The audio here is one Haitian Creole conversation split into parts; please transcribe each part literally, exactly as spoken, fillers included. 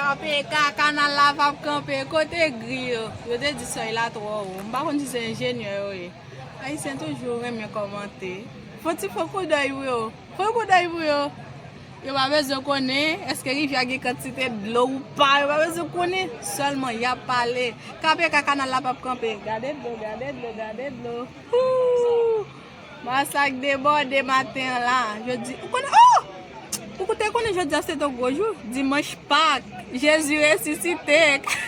Kanpe ka, kanal la p ap kanpe. Kote gri yo? Yo te di sèy la twò wo. M pa konn si se enjenyè yo ye. Ayisyen toujou renmen kòmante. Fò ti fò koudèy pou yo. Fò koudèy pou yo. Yo pa bezwen konnen èske rivyè a gen kantite dlo ou pa. Yo pa bezwen konnen. Sèlman y ap pale. Kanpe ka, kanal la p ap kanpe. Gade dlo, gade dlo, gade dlo. Hoo! Masak debòde maten an la. Jodi, ou konnen, oh! Ou te konnen jodi a se te gwo jou? Dimanch Pak. Jezi resisite.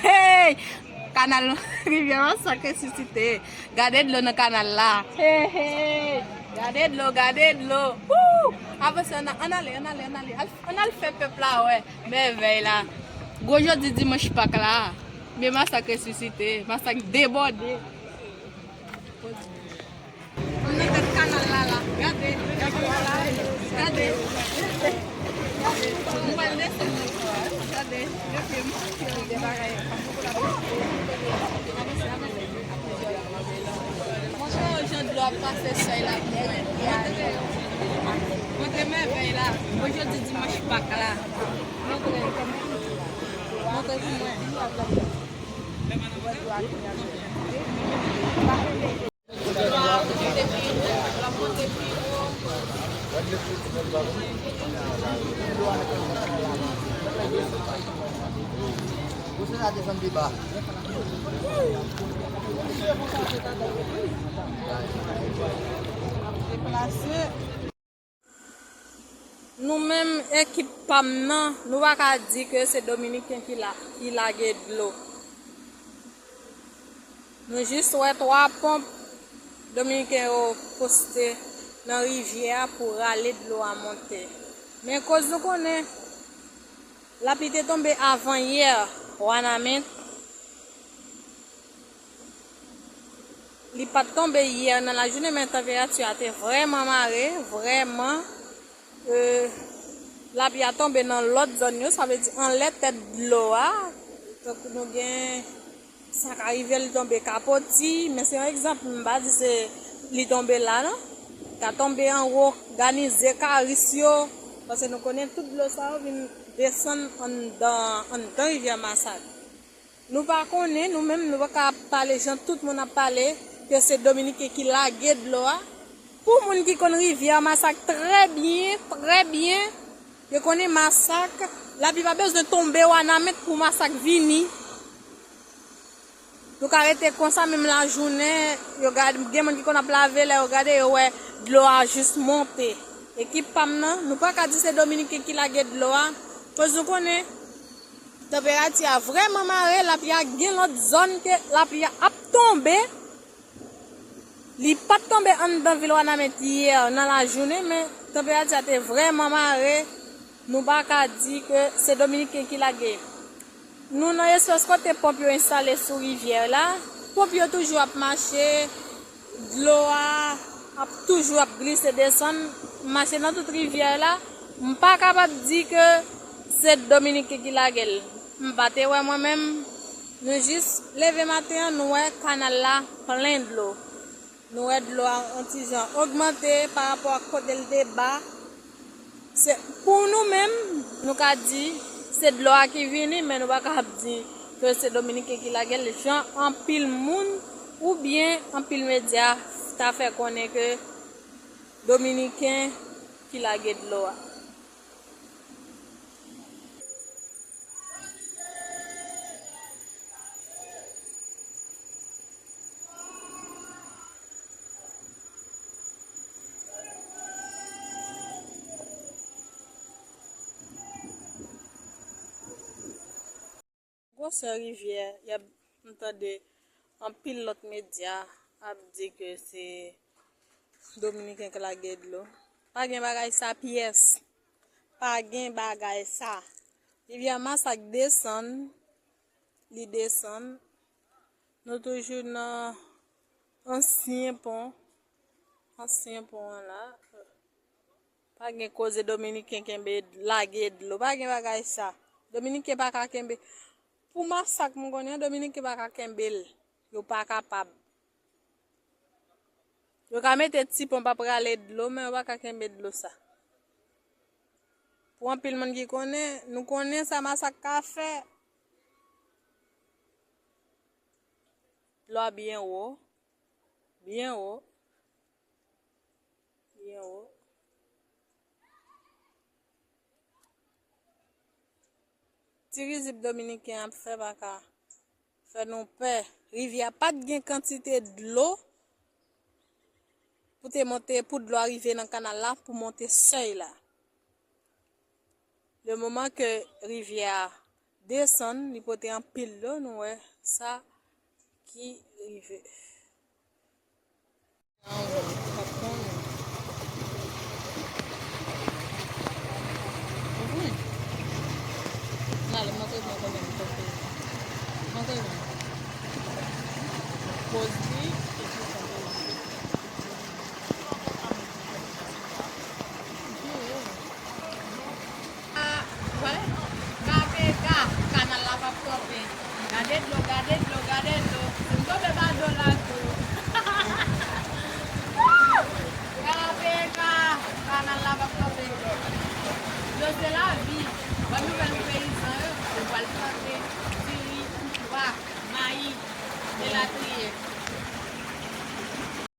Hey! Kanal rivyè Masak resisite. Gade dlo nan kanal la. Hey, hey! Gade dlo, gade dlo. Woo! Avanse, ann a-, ann ale, ann ale, ann ale. Al, ann al fè pèp la wè mèvèy la. Gwo jodi dimanch Pak la. Men Masak resisite. Masak debòde. M nan tèt kanal la la. Gade, gade la. Gade. Gade. M pral desann nan. Gade. Gade. Montre yo jan dlo ap pase sèy la pou mwen. Montre mèvèy la. Jodi dimanch Pak la. Montre. Montre pou mwen. Nou menm ekip pa m nan, nou pa ka di ke se Dominiken ki la, ki lage dlo. Nou jis wè twa ponp Dominiken yo poste nan rivyè a pou rale dlo a monte. Men koz nou konnen, lapli te tonbe avan yè, Wanament. Li pa t tonbe yè nan lajounen, men tanperati a te vrèman mare, vrèman. E, lapli a tonbe nan lòt zòn yo, sa vle di anlè tèt dlo a. Tankou nou gen, sa ka rive li tonbe Kapoti, men se yon egzanp, m pa di se li tonbe la, non. Ka tonbe anwo, Ganize, Karis yo, paske nou konnen tout dlo sa yo vin desann anndan, anndan rivyè Masak. Nou pa konnen, nou menm, nou pa ka ap pale jan tout moun ap pale, ke se Dominiken ki lage dlo a. Pou moun ki konn rivyè Masak trè byen, trè byen, yo konnen Masak, lapli pa bezwen tonbe Wanament pou Masak vini. Nou ka rete konsa menm lajounen, yo gade, gen moun ki konn ap lave, lè yo gade, yo wè dlo a jis monte. Ekip pa m nan, nou pa ka di se Dominiken ki lage dlo a, koz nou konnen, tanperati a vrèman mare, lapli a gen lòt zòn ke lapli a ap tonbe. Li pa t tonbe anndan vil Wanament yè nan lajounen, men tanperati a te vrèman mare. Nou pa ka di ke se Dominiken ki lage. Nou nan espas kote ponp yo enstale sou rivyè la. Ponp yo toujou ap mache. Dlo a ap toujou ap glise desann, mache nan tout rivyè la. M pa kapab di ke se Dominiken ki lage l. M pa te wè mwen menm. Nou jis leve maten an, nou wè kanal la plen dlo. Nou wè dlo a yon ti jan ogmante pa rapò ak kote l te ba. Se, pou nou menm, nou ka di se dlo a ki vini, men nou pa ka ap di ke se Dominiken ki lage l, jan anpil moun oubyen anpil medya ta fè konnen ke Dominiken ki lage dlo a. Gwosè rivyè, y ap, m tande anpil lòt medya ap di ke se Dominiken k lage dlo. Pa gen bagay sa pyès. Pa gen bagay sa. Rivyè Masak desann, li desann. Nou toujou nan ansyen pon. Ansyen pon an la. Pa gen koze Dominiken kenbe, lage dlo. Pa gen bagay sa. Dominiken pa ka kenbe. Pou Masak m konnen an, Dominiken pa ka kenbe l. Yo pa kapab. Yo ka mete ti ponp ap rale dlo, men yo pa ka kenbe dlo sa. Pou anpil moun ki konnen, nou konnen sa masak ka fè. Dlo a byen wo. Byen wo. Byen wo. Ti rizib dominiken ap fè pa ka fè nou pè. Rivyè a pa t gen kantite dlo pou te monte, pou dlo a rive nan kanal la, pou monte sèy la. Le moman ke rivyè a desann, li pote anpil dlo, nou wè sa ki rive. K P K, kanal la p ap kanpe. Gade dlo, gade dlo, gade dlo. M tonbe ba dlo la tou. K P K, kanal la p ap kanpe. Dlo se lavi. Bòn nouvèl pou peyizan yo, yo pral plante diri, pwa, mayi, elatriye.